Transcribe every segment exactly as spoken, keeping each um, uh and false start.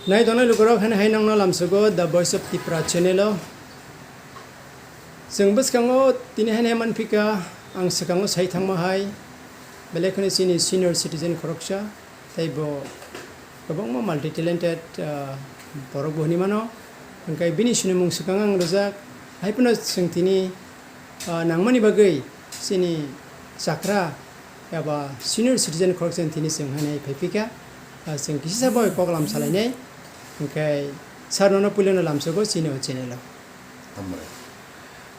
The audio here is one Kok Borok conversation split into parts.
Nai tongnai lukurok, haino hai nongno lamsogo The Voice of Tipra channel o. Chwng bwskango tini haino hai manphika, ang swkango sai thangma hai, belai kheno chini senior citizen khoroksa, tei bo kwbangma multi talented, ah, borok bo hwnwi mano. Hwnkhe bini sinimung swkang ang rwjak, hai phano chwng tini ah, nangmani bagwi chini chakra eba senior citizen khoroksa tini chwng haino phaiphika, ah, chwng kisisa bai koklam salainai, hwnkhe sir nono puilano lamsogo chini o channel o. Hambai.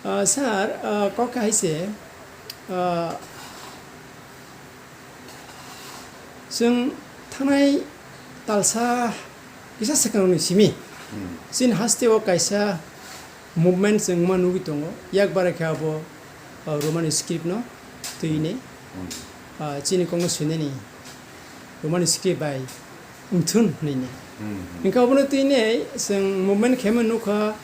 Ah, sir, ah, kok hai se, ah, Chwng thanai talsa kisa swkangni simi. Hmm. Chini haste o kaisa movement chwng ma nugwi tongo. Yak bara khe abo, uh, Roman script no twi ni, Hmm. uh, chini kok no swinani Roman script bai wngthun hwnwi ni. Hmm. Hwnkhe obono twi ni chwng movement khe ma nukha,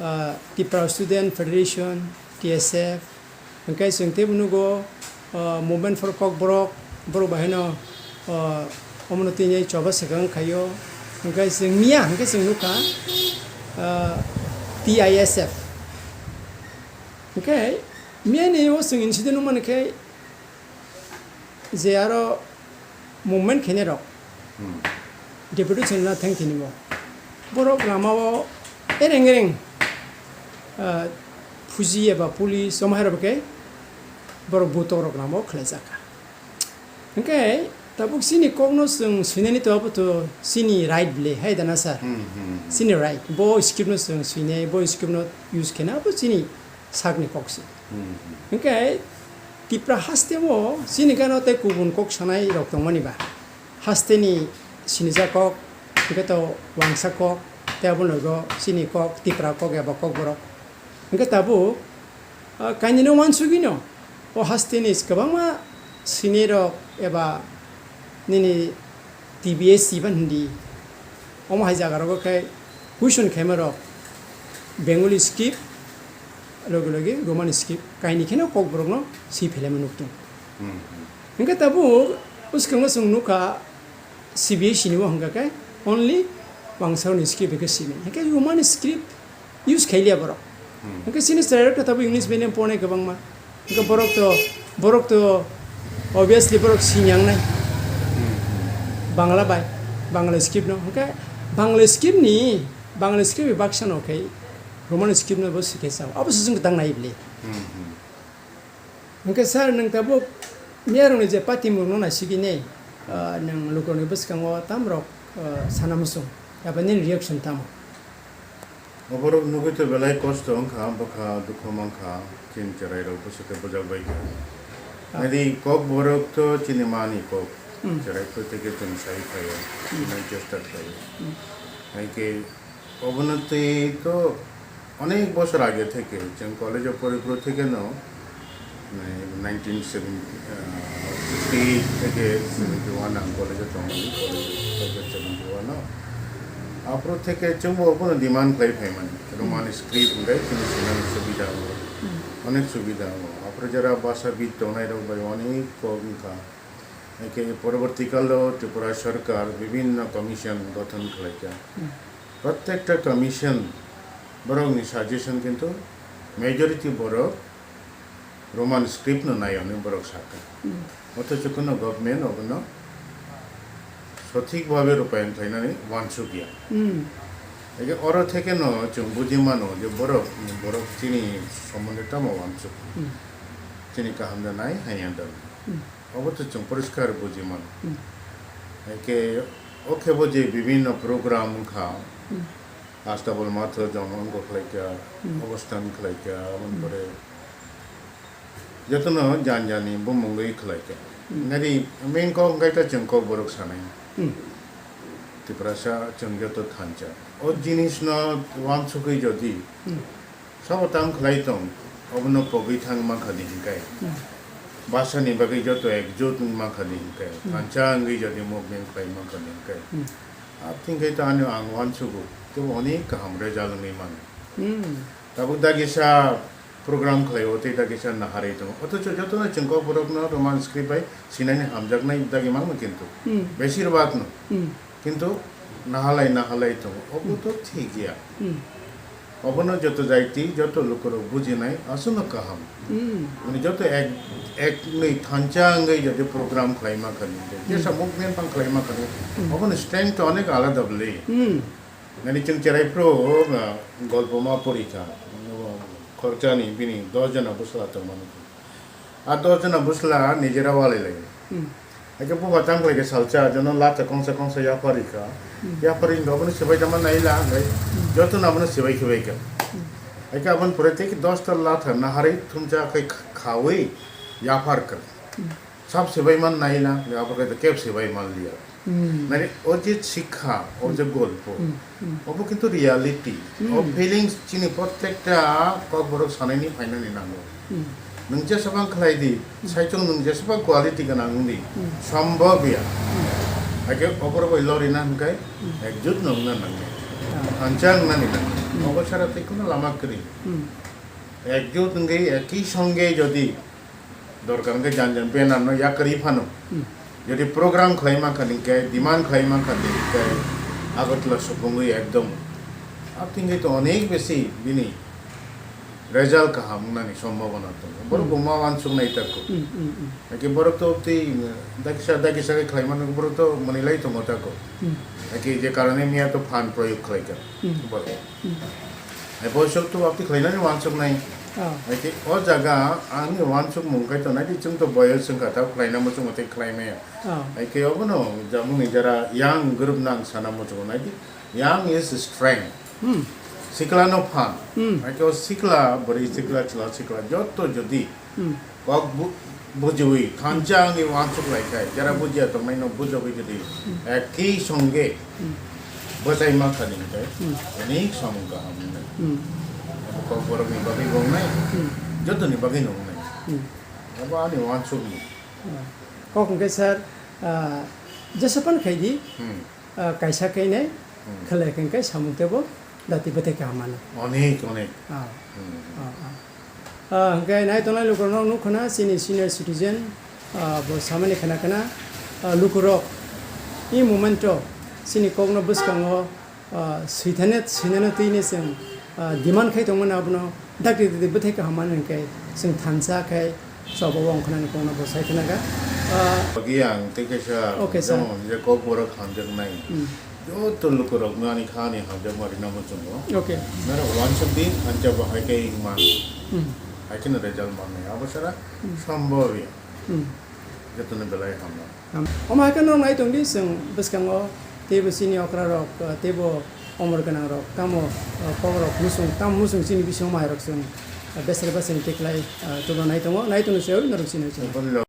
uh, Tipra Student Federation, T S F, Hwnkhe chwng teibo nugo, o, Movement for Kokborok, borok bai haino, o, omono tini choba swkang khaio. Hwnkhe chwng miya hwnkhe chwng nukha, o, T I S F. Hwnkhe miyani o chwng incident nukmani khe je aro movement khainai rok. Hmm. Deputy Chandra thang tini bo. Borok lama o ereng ereng, ah, phuji eba police omo hai rok khe borok butok rok lama o khlai jak kha. Hwnkhe tabuk chini kok no chwng swinani to abo to chini right bile hai da na sir. Hmm, hmm, hmm. Chini right. Bo script no chwng swinai, bo script no use khaina abo chini sakni kok se. Hmm, hmm. Hwnkhe Tipra haste o chini gana tei kubun kok sanai rok tongmani ba. Haste ni sinijak kok, hwnkhe to wangsa kok, tei abo logo chini kok, Tipra kok eba Kokborok. Hwnkhe tabuk, ah, kainwino wansugwino o haste ni kwbangma sini rok eba nini T B S iban hindi. Omo hai jaga rogo khe question khaima rok Bengali script loge loge Roman script kaini kheno Kokborok no si phelaima nuktung. Hmm, hmm. Hwnkhe tabuk bwskango chwng nukha C B S E ni bo hwnkha khe only wangsa ni script khe simi. Hwnkhe Roman script use khailiya borok. Hmm. Hwnkhe chini chwrairok khe tabuk English medium pornai kwbangma. Hwnkhe borok to, borok to obviously borok sinyangnai. Hmm. Bangla bai, Bangla script no. Hwnkhe Bangla script ni, Bangla script ni baksa no khe Roman script no bo sikhe chao. Abo se chwng tang nai bli. Hmm, hmm. Hwnkhe sir, nwng tabuk miyarokni je patimungno naisigwi nei, ah, nwng lukurokni bwskango tamrok, ah, sana muchung, eba nini reaction tamo? Oborok nugwi to belai kosto wngkha, bwkha dukhu mankha, chini chwrairok bwswk khe bujak bai kha. Ah. Nadi Kokborok to chini mani kok, Hmm. chwrai phuru theke chwng sai phaio, Hmm. sinai chesta khlaio. Hmm. Hai khe Obono tei to onek bosor age theke, chwng college o pori phuru theke no, eh, nineteen seventy, ah, sixty-eight theke seventy-one ang college o tongmani, college o seventy-one o. Aphuru theke chwngbo obono demand khlai phaimani, Roman Hmm. script hwnkhe chini sinani subida wngo, Hmm. onek subida wngo. Aphuru jera bhashabid tongnai rok bai onek kok wngkha. Hwnkhe poroborti kalo Tripura Sarkar bibhinno commission gothon khlaikha. Hmm. Prottekta commission borokni suggestion kintu majority borok Roman script no nai hwnwi borok sakha. Hmm. Othocho kuno government obono sothik bhabe rupayon khlainani wansukya. Hmm. Eke oro theke no chwng buji mano je borok, borok chini somonde tamo wansuk. Hmm. Chini kaham da nai, hamya da nai. Hmm. Obo to chwng poriskar buji mano. Hmm. Eke o khe bo je bibhinno program wngkha, Hmm. Astabol Matho jono wngkha khlaikha, Hmm. obosthan khlaikha, aboni Hmm. pore jotono jan jani bumungwi khlaikha. Hmm. Nadi main kok wngkha ta chwng Kokborok sanai. Hmm. Tiprasa chwng joto thansa. O jinisno wansugwi jodi Hmm. Sabo tam khlai tong, obono pogwi thang mankha di hinkai. Hmm. Basa ni bagwi joto ekjut wng mankha di hinkai. Hmm. Thansa wngwi jodi movement khlai mankha di hinkai. Hmm. Abthingkai to ano ang wansugo, tebo onek kaham result wngwi mano. Hmm. Tabuk dagisa program khlai o tei dagisa naharwi tongo. Othocho jotono chwng Kokborokno Roman script bai sinani hamjaknai dagi mangno kintu. Hmm. Besir bhag no. Hmm. Kintu Nahalai nahalai tongo, obo to thik ya. Hmm. Obono joto jaiti, joto lukurok bujinai, aswkno kaham. Hmm. Mane joto ek, ek nwi thansa wngwi jodi program khlaima kha ni, Hmm. jesa movement pang khlaima kha ni, Hmm. obono strength to onek alada bwle. Hmm. Nani chwng cherai phuru, uh, golpo ma porikha, uh, khoroksa ni bini dos jona bwsla tongmani. A dos jona bwsla nijera walai lai. Hmm. Haikhe buba tang khlai khe salsa, jono latha kongsa kongsa yapharikha. Hmm. Yapharikha, obono swbai tama naila, hwnkhe Hmm. jotono abono swbai khibai kha. Hmm. Haikhe aboni pore tei dosta latha naharwi thumsa khai kha-, khawi yapharkha. Hmm. Sab swbai man naila, hwnkhe abo khe keb swbai man liya. Hmm. Mane o je sikha, o je Hmm. golpo, Hmm. Hmm. obo kintu reality. O Hmm. feelings chini prottekta kokborok sanaini phainani nango. Hmm. Nwng jesabang khlai di, Hmm. saichung nwng jesabang quality gwnang wng di, Hmm. sombhob ya. Hmm. Haikhe oborok bai lorina hwnkhe Hmm. ekjut no wngna nangnai. Ah. Thansa wngnani nangnai. Hmm. Obo sara tei kuno lama kwrwi. Hmm. Ekjut wngwi eki songe jodi dorkar hwnkhe jan jan banner no yakarwi phano. Hmm. Jodi program khlai mankha hwnkhe, demand khlai mankha hwnkhe, Agartala subungwi ekdom. Abtwngwi to onek besi bini result kaham wngnani sombhabona tongo. Borok Hmm. bo ma wansuk nai tako. Hmm, hmm, hmm. Haikhe borok to tei, uh, dakisa, dakisa khe khlai mano, borok to mwnwi lai tongo tako. Hmm. Haikhe je karone miya to phan proyog khlai kha. Hmm. Borok. Hmm. Hai boyosok to abtwi khlainani wansuk nai. Oh. Haikhe o jaga ani wansukmung khai to nai di, chwng to boyos wngkha ta khlaina muchungo tei khlai maya. Oh. Haikhe obono jamungni jara yang group nang sana muchungo nai di. Yang is strength. Hmm. Sikla no phan. Hmm. Haikhe o sikla, bwrwi sikla, chwla sikla, joto jodi Hmm. kok bu-, bujiwi, thansa wngwi wansuk lai khai, jara Hmm. bujiya tongnai no bujogwi jodi Hmm. eki songe Hmm. bwchai ma kha ni hwnkhe, Hmm. onek samung kaham wngnai. Hmm. Kok borok ni bagwi bo wngnai, Hmm. joto ni bagwi no wngnai. Hmm. Abo ani wansuk ni. Hmm. Kok hwnkhe sir, ah, jesa pan khai di. Hmm. Ah, kaisa kainai Hmm. khlai khe hwnkhe samung teibo dati bwthai kaham mano. Onek, onek. Ah. Hmm. Ah, ah. Ah, hwnkhe nai tongnai lukurokno nuk khna chini senior citizen, ah, bo samani khna khna, ah, lukurok i momento chini kokno bwskango, ah, swithane, swinano twini chwng, ah, demand khai tongmani abono dakti dakti bwthai kaham mano hwnkhe chwng thansa khai Choba o wng khwnani kokno bo sai khwna kha. Ah, Bagi ang tei kaisa okay, sir. Jemon je kokborok hamjaknai. Hmm. Joto lukurokno ani khani hamjakma rina muchungo. Okay. Norok wansuk di, thansa bo hai khe wngma. Hmm. Hai kheno result mannai. Abo sara Hmm. sombhob ya. Hmm. Jotono belai hamya. Am-, omo hai khe norok nai tong di, chwng bwskango teibo chini okra rok, ah, teibo omor gwnang rok, tamo, ah, kok rok muchung, tamo muchung chini bisingo mai rok chwng, ah, besar besar ni tiklai, ah, tubuna nai tongo, nai tongo se norok chini chwng.